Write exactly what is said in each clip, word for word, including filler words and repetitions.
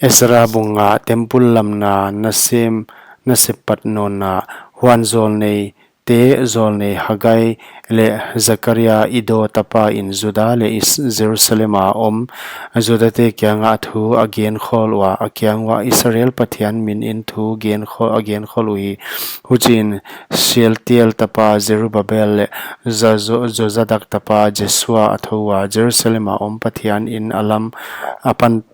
Esra bung nga. Temple lamna nasem, nasep pat nawnna. Huan zawlnei te zawlnei Haggai leh Zakaria, Iddo tapa in Juda leh Is-, Jerusalem a om Judate kiangah thu a gen khawl ua, a kiang uah Israel Pathian min in thu gen khawl, a gen khawl uhi. Huchiin Shealtiel tapa Zerubbabel leh Zazo-, Jozadak tapa Jesua a thou ua, Jerusalem a om Pathian in a lam a pan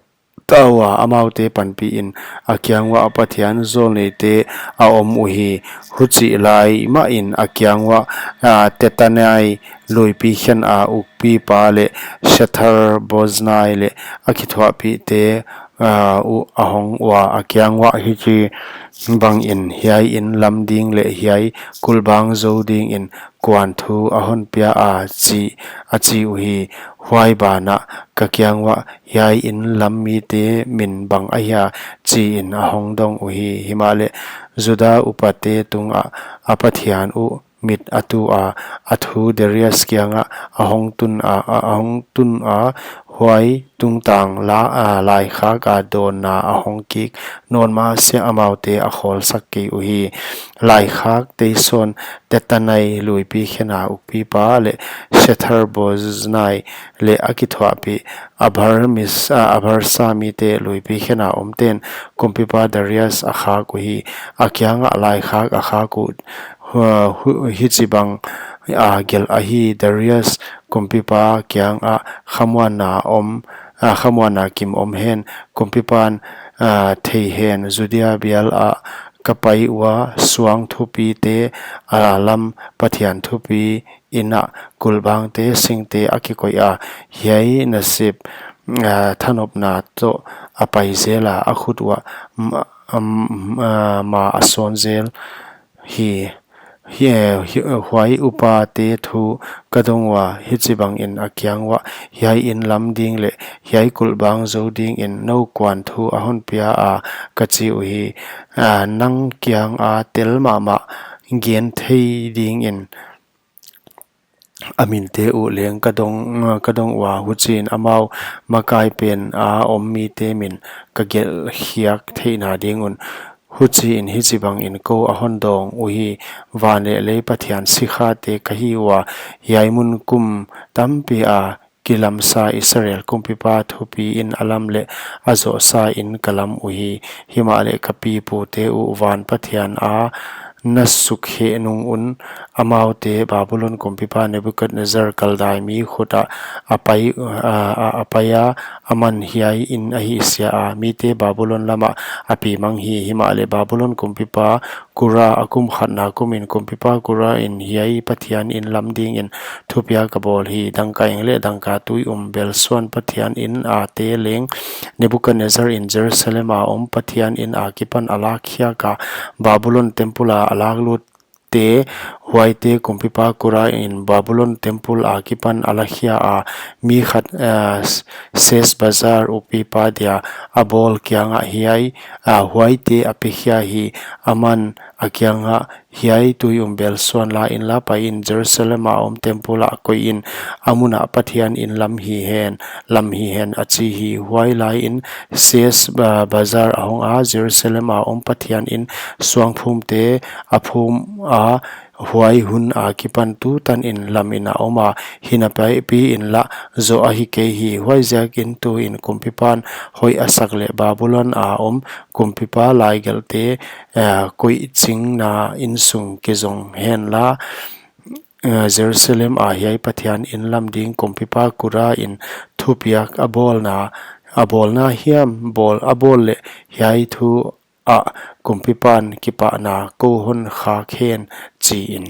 ta ua, amaute panpih in, a kiang uah Pathian zawlneite a om uhi. Huchih lai mahin a kiang uah, ah, Tattenai luipi khen a ukpipa leh Shethar-boznai leh a kithuahpihte, ah, uh a hong ua, a kiang uah, hichibangin hiai inn lam ding leh hiai kulhbang zou dingin kuan thu a hon pia a, chi, a chi uhi. Huai banah ka kiang uah, hiai inn lam mite min bang ahia, chiin a hong dong uhi. Himahleh Juda upate tungah a Pathian uh mit a tu a, a thu Darius kiangah a hong tun a, a, a hong tun a, huai tungtang la, a, laikhak a dawnna a hong kik nawn masiah amaute a khawlsak kei uhi. Laikhak teisawn Tattenai luipi khen a ukpipa leh Shethar-boznai leh a kithuahpih Abharmis-, a, Abharsa mite luipi khen a omten kumpipa Darius a khak uhi. A kiangah laikhak a khak uh, hu-, hu-, hichibang a gelh ahi: Darius kumpipa kiangah khamuanna om, a, khamuanna kim om hen. Kumpipan, a, thei hen, Judea bial ah ka pai ua, suang thupite a lam, Pathian thupi inn ah kulhbangte singte a kikoih a, hiai nasep, a, thanopna toh a pai zel a, a khut uah ma, ma, ma a sawn zel hi. Hi, hi, huai upate thu ka dong ua, hichibangin a kiang uah, hiai inn lam ding leh hiai kulhbang zou dingin nou kuan thu a hon pia a, ka chi uhi. A, nang kianga tel mahmah gen thei dingin a minte uh leng ka dong, ka dong ua, huchiin amau makai pen a om mite min ka gelh khiak theihna ding un. Huchiin hichibangin kou a hon dawng uhi: Van leh lei Pathian sikhate ka hi ua, hiai mun kum tampi a kilamsa Israel kumpipa thupi in a lam leh a zohsa in ka lam uhi. Himahleh ka pipute uh van pathian a na sukheh nung un, amaute Babulon kumpipa Nebukadnezzar Kaldai mi khut ah a pai, a, a, a pai a, aman hiai inn a hihsia a, mite Babulon lamah a pi mang hi. Himahleh Babulon kumpipa Kura a kum khatna kumin kumpipa Kura in hiai Pathian inn lam dingin thupiak a bawl hi. Dangkaeng leh dangka tui um belsuan pathian inn ate leng Nebukadnezzar in Jerusalem a om Pathian inn akipan a lak khiak a, Babulon temple a a lak lut te, huaite kumpipa Kura in Babulon temple akipan a la khia a, mi khat, eh, Sesbazzar ukpipa dia a bawl kiangah hiai, ah, huaite a pekhia hi. Aman a kiangah, hiai tui um belsuan la inla, pai in Jerusalem a om temple ah koih in, a mun ah Pathian inn lam hi hen, lam hi hen, a chi hi. Huai lai in Ses, ah, Bazzar a hong a, Jerusalem a om Pathian inn suangphumte a phum a, huai hun akipan tutan in lam in a om a, hinapi inla zoh ahi kei hi. Huaiziakin tuin kumpipan hoih a sak leh Babulon a om kumpipa laigelhte, eh, koihchingna insung kizong henla, eh, Jerusalem a hiai Pathian inn lam ding kumpipa Kura in thupiak a bawlna, a bawlna hiam, bawl a bawl leh hiai thu ah kumpipan kipahna kou hon khak hen, chi in.